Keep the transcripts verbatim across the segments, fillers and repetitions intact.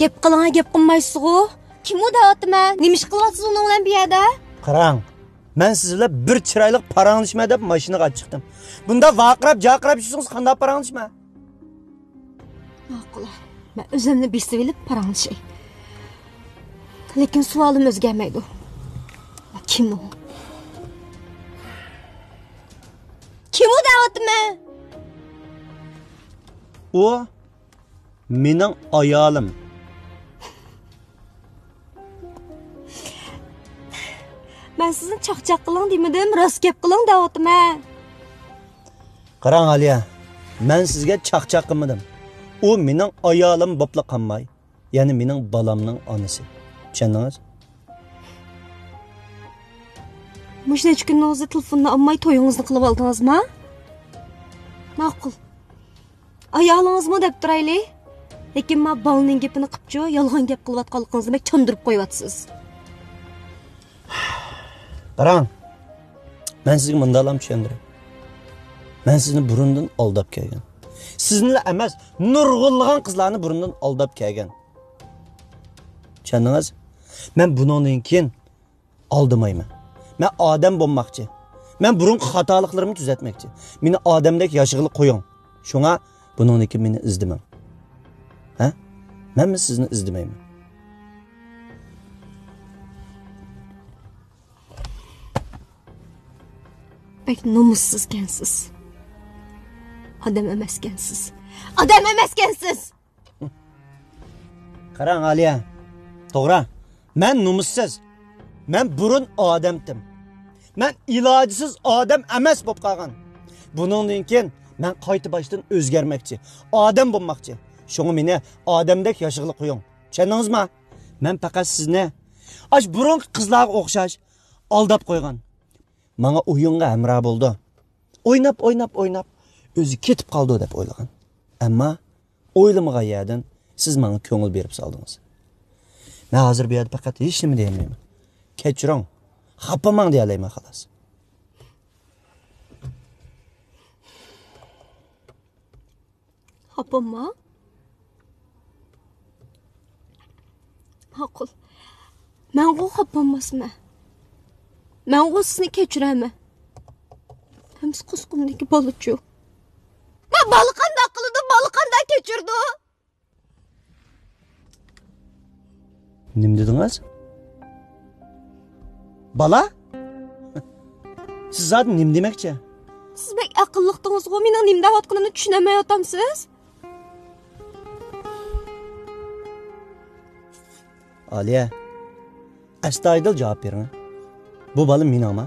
گەپ قىلىڭا، گەپ قىلمايسىزغۇ؟ كىم ئۇ دەۋاتىمەن؟ نېمە ئىش قىلىۋاتىسىز ئۇنىڭ بىلەن بۇ يەردە؟ قاراڭ، مەن سىز بىلەن بىر چىرايلىق پاراڭلىشىمەن دەپ ماشىنىغا چىقتىم. بۇنداق ۋارقىراپ جارقىراپ يۈرسىڭىز قانداق پاراڭلىشىمەن؟ ماقۇل، مەن ئۆزۈمنى بېسىۋېلىپ پاراڭلىشاي. لېكىن سوئالىم ئۆزگەرمەيدۇ. كىم ئۇ؟ كىم ئۇ دەۋاتىمەن؟ ئۇ مېنىڭ ئايالىم. مەن سىزنى چاقچاق قىلىڭ دېمىدىم، راست گەپ قىلىڭ دەۋاتىمەن. قاراڭ ئالىيە، مەن سىزگە چاقچاق قىلمىدىم. ئۇ مېنىڭ ئايالىم بوپلا قالماي، يەنە مېنىڭ بالامنىڭ ئانىسى. چۈشەندىڭىز؟ مۇشۇ نەچچە كۈننىڭ ئۆزىدە تېلېفوننى ئالماي تويىڭىزنى قىلىۋالدىڭىزما؟ ماقۇل. ئايالىڭىزمۇ دەپ تۇرايلى. لېكىن ما بالىنىڭ گېپىنى قىپچۇ، يالغان گەپ قىلىۋاتقانلىقىڭىزنى بەك چاندۇرۇپ قويۇۋاتىسىز. قاراڭ، مەن سىزگە مۇنداقلام چۈشەندۈرەي. مەن سىزنى بۇرۇندىن ئالداپ كەلگەن. سىزنىلا ئەمەس، نۇرغۇنلىغان قىزلارنى بۇرۇندىن ئالداپ كەلگەن. چۈشەندىڭىز؟ مەن بۇنىڭدىن كېيىن ئالدىمايمەن. مەن ئادەم بولماقچى. مەن بۇرۇنقى خاتالىقلىرىمنى تۈزەتمەكچى. مېنى ئادەمدەك ياشىغىلى قويۇڭ. شۇڭا بۇنىڭدىن كېيىن مېنى ئىزدىمەڭ. ھە؟ مەنمۇ سىزنى ئىزدىمەيمەن. بەك نومۇسسىزكەنسىز. ئادەم ئەمەسكەنسىز. ئادەم ئەمەسكەنسىز! قاراڭ، ئالىيە. توغرا. مەن نومۇسسىز. مەن بۇرۇن ئادەمتىم. مەن ئىلاجسىز ئادەم ئەمەس بولۇپ قالغان. بۇنىڭدىن كېيىن مەن قايتا باشتىن ئۆزگەرمەكچى. ئادەم بولماقچى. شۇڭا مېنى ئادەمدەك ياشىغىلى قويۇڭ. چۈشەندىڭىزما؟ مەن پەقەت سىزنى ئاش بۇرۇنقى قىزلارغا ئوخشاش ئالداپ قويغان. ماڭا ئويۇنغا ھەمراھ بولىدۇ. ئويناپ، ئويناپ، ئويناپ، ئۆزى كېتىپ قالىدۇ دەپ ئويلىغان. ئەمما ئويلىمىغان يەردىن سىز ماڭا كۆڭۈل بېرىپ سالدىڭىز. مەن ھازىر بۇ يەردە پەقەت ھېچنېمە دېيەلمەيمەن. كەچۈرۈڭ، خاپا بولماڭ دېيەلەيمەن، خالاس. خاپا بولما. ماقۇل. مەنغۇ خاپا بولماسمەن. مەنغۇ سىزنى كەچۈرەرمەن. ئەمىسە قۇسقۇمدىكى بالىچۇ؟ ما بالا قانداق قىلىدۇ، بالا قانداق كەچۈرىدۇ؟ نېمە دېدىڭىز؟ بالا؟ سىز زادى نېمە دېمەكچى؟ سىز بەك ئەقىللىقتىڭىزغۇ، مېنىڭ نېمە دەۋاتقىنىمنى چۈشىنەلمەيۋاتامسىز؟ ئالىيە، ئەستايىدىل جاۋاب بېرىڭ. بۇ بالا مېنىڭما؟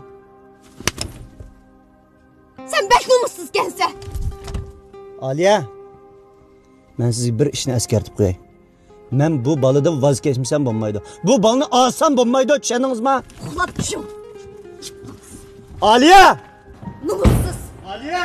سەن بەك نومۇسسىزكەنسەن! ئالىيە! مەن سىزگە بىر ئىشنى ئەسكەرتىپ قوياي. مەن بۇ بالىدىن ۋاز كەچمىسەم بولمايدۇ. بۇ بالىنى ئالسام بولمايدۇ، چۈشەندىڭىزما؟ ئۇخلاپ چۈشۈڭ. ئالىيە! نومۇسسىز! ئالىيە!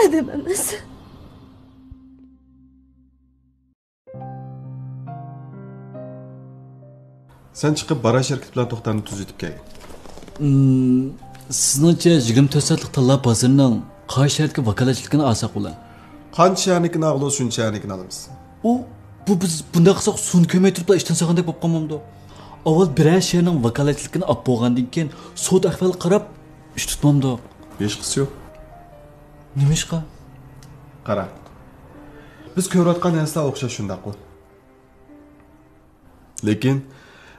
ئادەم ئەمەس. سەن چىقىپ، باراش ھەرىكىتى بىلەن توختامنى تۈزىتىپ كەلگىن. ئىم، سىزنىڭچە، يىگىرمە تۆت سائەتلىك تاللا بازىرىنىڭ قايسى شەھەردىكى ۋاكالەتچىلىكىنى ئالساق بولار؟ قانچە شەھەرنىڭكىنى ئالىدۇ، شۇنچە شەھەرنىڭكىنى ئالىمىز. ئۇ، بۇ، بىز بۇنداق قىلساق، سۇنى كۆرمەي تۇرۇپلا ئىشتىن سالغاندەك بولۇپ قالمامدۇ؟ ئاۋۋال بىرەر شەھەرنىڭ ۋاكالەتچىلىكىنى ئاپ بولغاندىن كېيىن، سودا ئەھۋالىغا قاراپ ئىش تۇتمامدۇق؟ ھېچقىسى يوق. نېمىشقا؟ قارا، بىز كۆرۈۋاتقان نەرسىلەر ئوخشاش، شۇنداققۇ؟ لېكىن،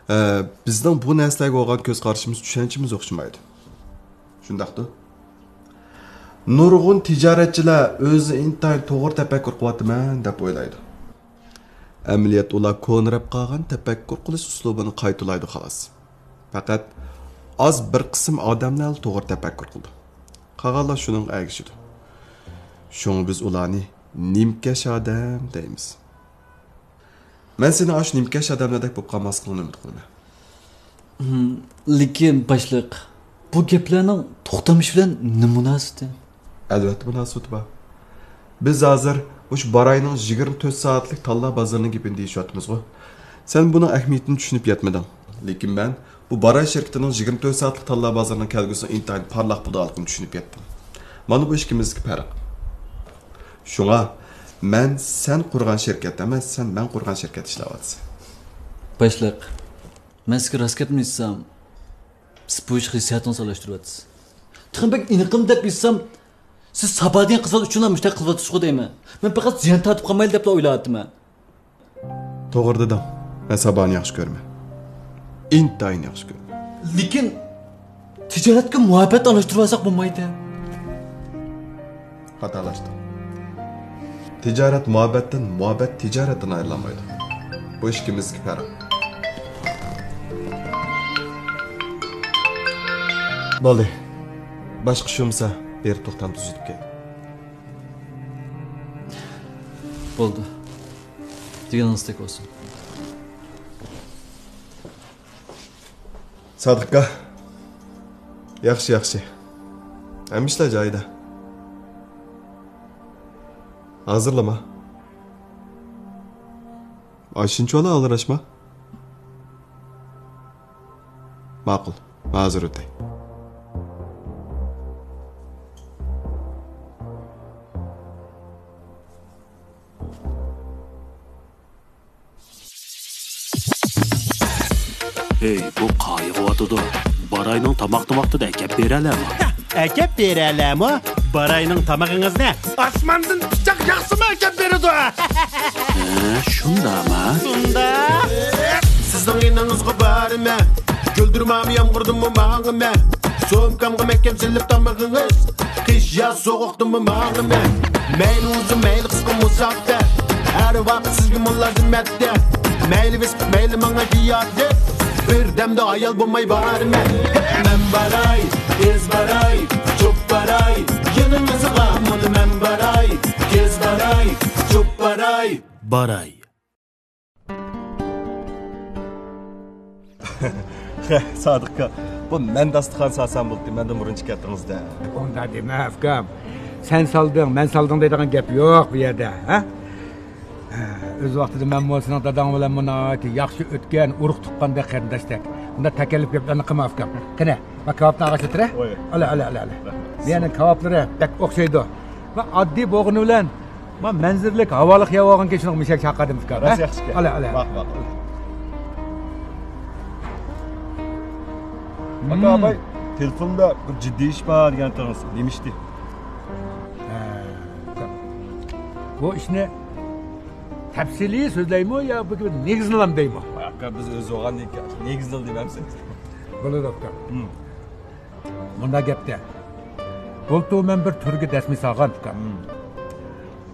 ئە، بىزنىڭ بۇ نەرسىلەرگە بولغان كۆز قارىشىمىز، چۈشەنچىمىز ئوخشىمايدۇ. شۇنداقتۇ؟ نۇرغۇن تىجارەتچىلەر ئۆزىنى ئىنتايىن توغرا تەپەككۇر قىلىۋاتىمەن دەپ ئويلايدۇ. ئەمەلىيەتتە ئۇلار كونىراپ قالغان تەپەككۇر قىلىش ئۇسلۇبىنى قايتىلايدۇ، خالاس. پەقەت ئاز بىر قىسىم ئادەملەرلا توغرا تەپەككۇر قىلىدۇ. قالغانلار شۇنىڭغا ئەگىشىدۇ. شۇڭا بىز ئۇلارنى نىمكەش ئادەم دەيمىز. مەن سېنىڭ ئاشۇ نىمكەش ئادەملەردەك بولۇپ قالماسلىقىڭنى ئۈمىد قىلىمەن. ھىم، لېكىن باشلىق، بۇ گەپلەرنىڭ توختىمىشى بىلەن نېمە مۇناسىۋىتى؟ ئەلۋەتتە مۇناسىۋىتى بار. بىز ھازىر مۇشۇ باراينىڭ يىگىرمە تۆت سائەتلىك تاللا بازىرىنىڭ گېپىنى دېيىشىۋاتىمىزغۇ. سەن بۇنىڭ ئەھمىيىتىنى چۈشىنىپ يەتمىدىڭ. لېكىن مەن بۇ باراي شىركىتىنىڭ يىگىرمە تۆت سائەتلىك تاللا بازىرىنىڭ كەلگۈسىنىڭ ئىنتايىن پارلاق بولىدىغانلىقىنى چۈشىنىپ يەتتىم. مانا بۇ ئىككىمىزدىكى پەرق. شۇڭا مەن سەن قۇرغان شىركەت ئەمەس، سەن مەن قۇرغان شىركەتتە ئىشلەۋاتىسەن. باشلىق، مەن سىزگە راست گەپنى ئېيتسام، سىز بۇ ئىشقا ھېسسىياتىڭىزنى ئارىلاشتۇرۇۋاتىسىز. تېخىمۇ بەك ئېنىقىم دەپ ئېيتسام، سىز سابا دېگەن قىزلار ئۈچۈنلا مۇشۇنداق قىلىۋاتىسىزغۇ دەيمەن. مەن پەقەت زىيان تارتىپ قالمايلى دەپلا ئويلاۋاتىمەن. توغرا دېدىڭ. مەن سابانى ياخشى كۆرىمەن. ئىنتايىن ياخشى كۆرىمەن. لېكىن تىجارەتكە مۇھەببەت ئارىلاشتۇرۇۋالساق بولمايدۇ. خاتالاشتىڭ. تىجارەت مۇھەببەتتىن، مۇھەببەت تىجارەتتىن ئايرىلالمايدۇ. بۇ ئىككىمىزدىكى پەرق. بولدى. باشقا ئىش بولمىسا، بېرىپ توختامنى تۈزىتىپ كەل. بولدى. دېگىنىڭىزدەك بولسۇن. سادىق ئاكا. ياخشى، ياخشى. ھەممە ئىشلار جايىدا. ھازىرلىما. ئاشۇنچىۋالا ئالدىراشما. ماقۇل. ھازىر ئۆتەي. ھېي، بۇ قايىغۇۋاتىدۇ. باراينىڭ تاماقنى ۋاقتىدا ئەكەپ بېرەلەرمۇ؟ ئەكەپ بېرەلەرمۇ؟ باراينىڭ تامىقىڭىزنى ئاسماندىن پىچاق ياغسىمۇ ئەكەپ بېرىدۇ. ھە، شۇنداقمۇ؟ شۇنداق. سىزنىڭ يېنىڭىزغا بارىمەن، كۈلدۈرمەم يامغۇردىنمۇ ماڭىمەن. سومكامغا مەھكەم سېلىپ تامىقىڭىز، قىش ياز سوغۇقتىنمۇ ماڭىمەن. مەيلى ئۇزۇن، مەيلى قىسقا مۇساپە، ھەر ۋاقىت سىزگە مۇلازىمەتتە. مەيلى ۋېسپىت، مەيلى ماڭا گىياھلىق، بىر دەمدە ھايال بولماي بارىمەن. مەن باراي، تېز باراي، چوپ باراي، يېنىڭىزغا مۇنۇ مەن باراي، تېز باراي، چوپ باراي، باراي. سادىق ئاكا، بۇ مەن داستىخان سالسام بولدى، مەندىن بۇرۇن چىقىۋەتتىڭىز-دە. ئۇنداق دېمە، ئۇكام. سەن سالدىڭ، مەن سالدىڭ دەيدىغان گەپ يوق بۇ يەردە، ھە؟ ئۆز ۋاقتىدا مەنمۇ سېنىڭ داداڭ بىلەن بۇ ناھايىتى ياخشى ئۆتكەن، ئۇرۇق تۇغقاندەك قېرىنداشتەك. بۇنداق تەكەللۇپ گەپلەرنى قىلما، ئۇكام. قېنى، ما كاۋاپنى ئاغاچ ئۆتۈرە؟ ۋاي. ئالا، ئالا، ئالا، ئالا. رەھمەت. بۇ يەرنىڭ كاۋاپلىرى بەك ئوخشايدۇ. ما ئاددىي بولغىنى بىلەن، ما مەنزىرىلىك ھاۋالىق يەۋالغان كىشىنىڭ مۇشەك چاقادىمىز، ئۇكام، راست ھە؟ ياخشىكەن. ئالا، ئالا. ماقۇل، ماقۇل. ئاكا، مم. ئاپاي، تېلېفوندا بىر جىددىي ئىش بار دېگەنتىڭىز، نېمە ئىشتى؟ ھە، ئۇكام. بۇ ئىشنى تەپسىلىي سۆزلەيمۇ يا بۇ نېگىزىنىلا دەيمۇ؟ ئاكا، بىز ئۆز بولغاندىن كېيىن نېگىزىنىلا دەيمەمسىز؟ بولىدۇ، ئۇكام. مم. مۇنداق گەپتە. بۇلتۇر مەن بىر تۈرگە دەسمى سالغان، ئۇكام. مم.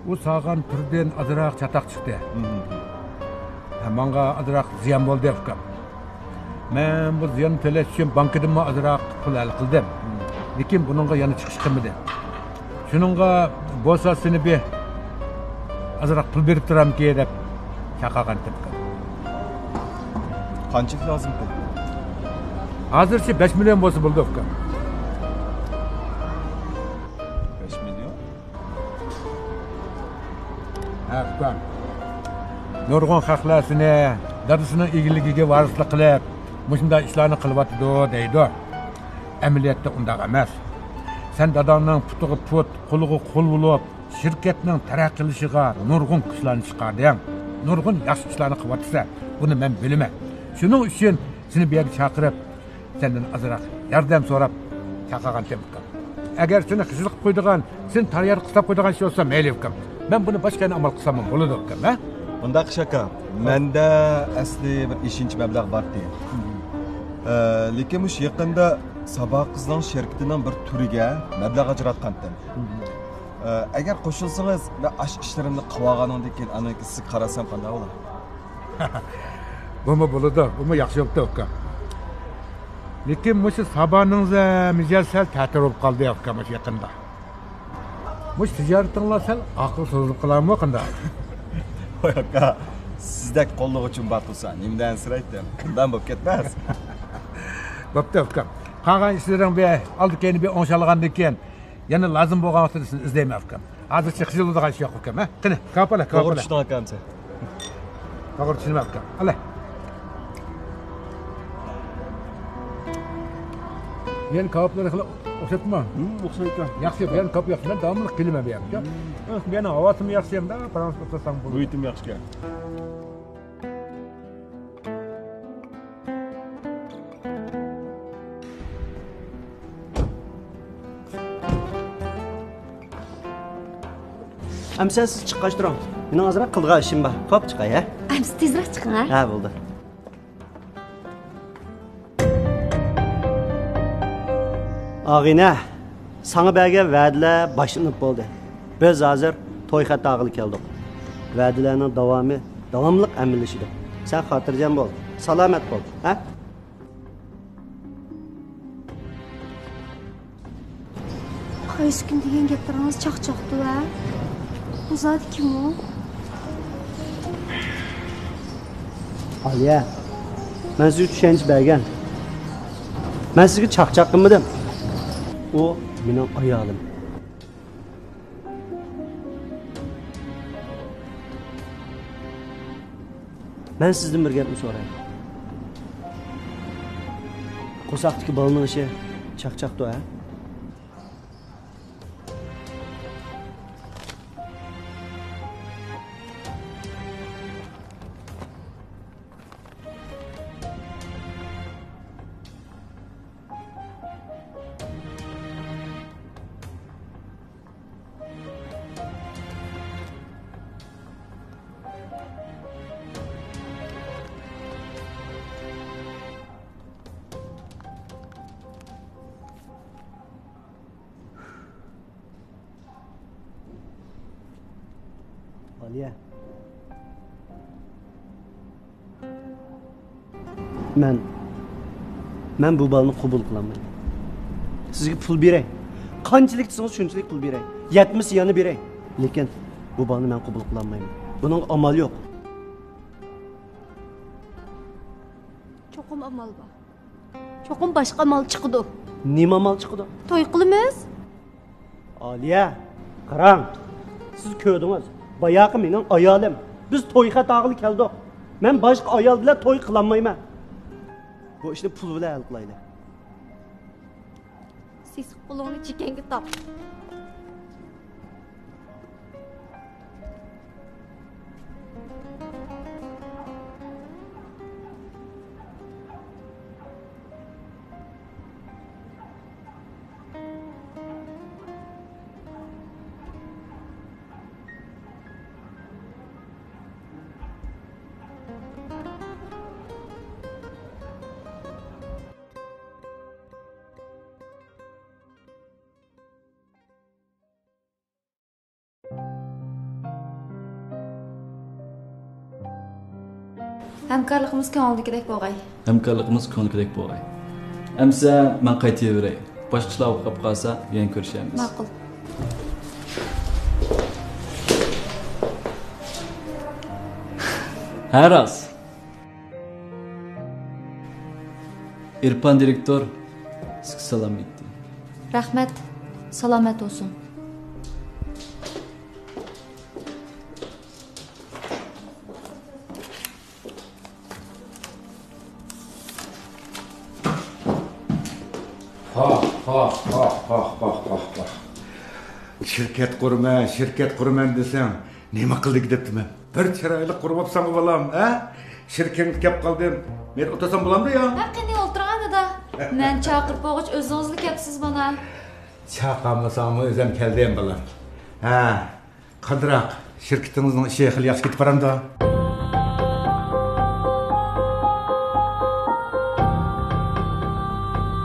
ئۇ سالغان تۈردىن ئازراق چاتاق چىقتى. مم. ھە، ماڭا ئازراق زىيان بولدى، ئۇكام. مەن بۇ زىياننى تۆلەش ئۈچۈن بانكىدىنمۇ ئازراق پۇل ھەل قىلدىم. مم. لېكىن بۇنىڭغا يەنە چىقىش قىلمىدى. شۇنىڭغا بولسا سېنى بىر ئازراق پۇل بېرىپ تۇرامكى دەپ چاقىرغانتىم. قانچىلىك لازىمكەن؟ ھازىرچە بەش مىليون بولسا بولىدۇ، ئۇكام. بەش مىليون؟ ھە، ئۇكام. نۇرغۇن خەقلەر سېنى دادىسىنىڭ ئىگىلىكىگە ۋارىسلىق قىلىپ، مۇشۇنداق ئىشلارنى قىلىۋاتىدۇ دەيدۇ. ئەمەلىيەتتە ئۇنداق ئەمەس. سەن داداڭنىڭ پۇتىغا پۇت، قولىغا قول بولۇپ، شىركەتنىڭ تەرەققىي قىلىشىغا نۇرغۇن كۈچلەرنى چىقاردىڭ. نۇرغۇن ياخشى ئىشلارنى قىلىۋاتىسەن. بۇنى مەن بىلىمەن. شۇنىڭ ئۈچۈن سېنى بۇ يەرگە چاقىرىپ، سەندىن ئازراق ياردەم سوراپ چاقىرغانتىم، ئۇكام. ئەگەر سېنى خىجىل قىلىپ قويىدىغان، سېنى تار يەردە قىستاپ قويىدىغان ئىش بولسا، مەيلى، ئۇكام. مەن بۇنى باشقا يەردىن ئامال قىلساممۇ بولىدۇ، ئۇكام، ھە؟ بۇنداق ئىش، ئاكا. مەندە ئەسلى بىر ئېشىنچە مەبلەغ بارتى. ئە، لېكىن مۇشۇ يېقىندا سابا قىزنىڭ شىركىتىنىڭ بىر تۈرىگە مەبلەغ ئاجراتقانتىم. ئە، ئەگەر قوشۇلسىڭىز، مەن ئاشۇ ئىشلىرىمنى قىلىۋالغاندىن كېيىن ئاندىن كېيىن سىزگە قارىسام قانداق بولار؟ بۇمۇ بولىدۇ، بۇمۇ ياخشى بوپتۇ، ئۇكام. لېكىن مۇشۇ سابانىڭىز مىجەز سەل تەتۈر بولۇپ قالدى، ئاكا، مۇشۇ يېقىندا. مۇشۇ تىجارىتىڭلار سەل ئارقىغا سوزۇلۇپ قالارمۇ قانداق؟ ۋاي ئاكا، سىزدەك قوللىغۇچىم بار تۇرسا، نېمىدىن ئەنسىرەيتتىم؟ ئۇنداق بولۇپ كەتمەس. بوپتۇ، ئاكا. قالغان ئىشلىرىڭ بىر ئالدى كەينى بىر ئوڭشالىغاندىن كېيىن، يەنە لازىم بولغان ۋاقتىدا سىزنى ئىزدەيمەن، ئۇكام. ھازىرچە قىزىلىدىغان ئىش يوق، ئۇكام، ھە؟ قېنى، كاۋاپ ئالا، كاۋاپ توغرا ئالا. چۈشىنىڭ، ئاكا، ئەمسە. توغرا چۈشىنىمەن، ئۇكام. ئالا. يەنە كاۋاپلار خېلى ئوخشاپتىما؟ ھىم، ئوخشايدۇ. ياخشى، يەنە كاۋاپ ياخشى. مەن داۋاملىق كېلىمەن بۇ يەرگە. ھىم. ئۆ، يەنە ھاۋاسىمۇ ياخشى ھەمدە، پاراڭلىشىپ ئولتۇرساڭ بولىدۇ. مۇھىتىم ياخشىكەن. ئەمسە سىز چىققاچ تۇرۇڭ. مېنىڭ ئازراق قىلىدىغان ئىشىم بار. قوپ چىقاي، ھە؟ ئەمسە تېزرەك چىقىڭ، ھە؟ ھە، بولدى. ئاغىنە، ساڭا بەرگەن ۋەدىلەر باشلىنىپ بولدى. بىز ھازىر توي خەت تاغىلى كەلدۇق. ۋەدىلەرنىڭ داۋامى، داۋاملىق ئەمەلىيلىشىدۇ. سەن خاتىرجەم بول، سالامەت بول، ھە؟ قايسى كۈن دېگەن گەپلىرىڭىز چاقچاقتۇ ھە؟ بۇ زادى كىم ئۇ؟ ئالىيە، مەن سىزگە چۈشەنچە بەرگەن. مەن سىزگە چاقچاق قىلمىدىم. ئۇ مېنىڭ ئايالىم. مەن سىزدىن بىر گەپنى سوراي. قورساقتىكى بالىنىڭ ئىشى چاقچاقتۇ ھە؟ ئالىيە. مەن، مەن بۇ بالىنى قوبۇل قىلالمايمەن. سىزگە پۇل بېرەي. قانچىلىك دېسىڭىز شۇنچىلىك پۇل بېرەي. يەتمىسە يەنە بېرەي. لېكىن بۇ بالىنى مەن قوبۇل قىلالمايمەن. بۇنىڭغا ئامال يوق. چوقۇم ئامال بار. چوقۇم باشقا ئامال چىقىدۇ. نېمە ئامال چىقىدۇ؟ توي قىلىمىز. ئالىيە، قاراڭ. سىز كۆردىڭىز. باياقى مېنىڭ ئايالىم. بىز توي خەت ئالغىلى كەلدۇق. مەن باشقا ئايال بىلەن توي قىلالمايمەن. بۇ ئىشنى پۇل بىلەن ھەل قىلايلى. سېسىق قولۇڭنى چېكەڭگە تاق. ھەمكارلىقىمىز كۆڭۈلدىكىدەك بولغاي. ھەمكارلىقىمىز كۆڭۈلدىكىدەك بولغاي. ئەمسە مەن قايتىۋېرەي. باشقا ئىشلار بولۇپ قالسا يەنە كۆرۈشەرمىز. ماقۇل. ھە، راست. ئېرپان دىرېكتور سىزگە سالام ئېيتتى. رەھمەت. سالامەت بولسۇن. ھاھ، ھاھ، ھاھ. شىركەت قۇرىمەن، شىركەت قۇرىمەن دېسەڭ، نېمە قىلدى دەپتىمەن. بىر چىرايلىق قۇرۇۋاپسەنغۇ بالام، ھە؟ شىركەتكە كەپ قالدىم. مەن ئولتۇرسام بولامدۇ يا؟ ھە، قېنى ئولتۇرغان دادا. مەن چاقىرىپ بولغۇچ ئۆزىڭىزلا كەپسىز مانا. چاقىرمىساڭمۇ ئۆزۈم كەلدىم بالام. ھە، قانداق؟ شىركىتىڭىزنىڭ ئىشى خېلى ياخشى كېتىپ بارامدۇ؟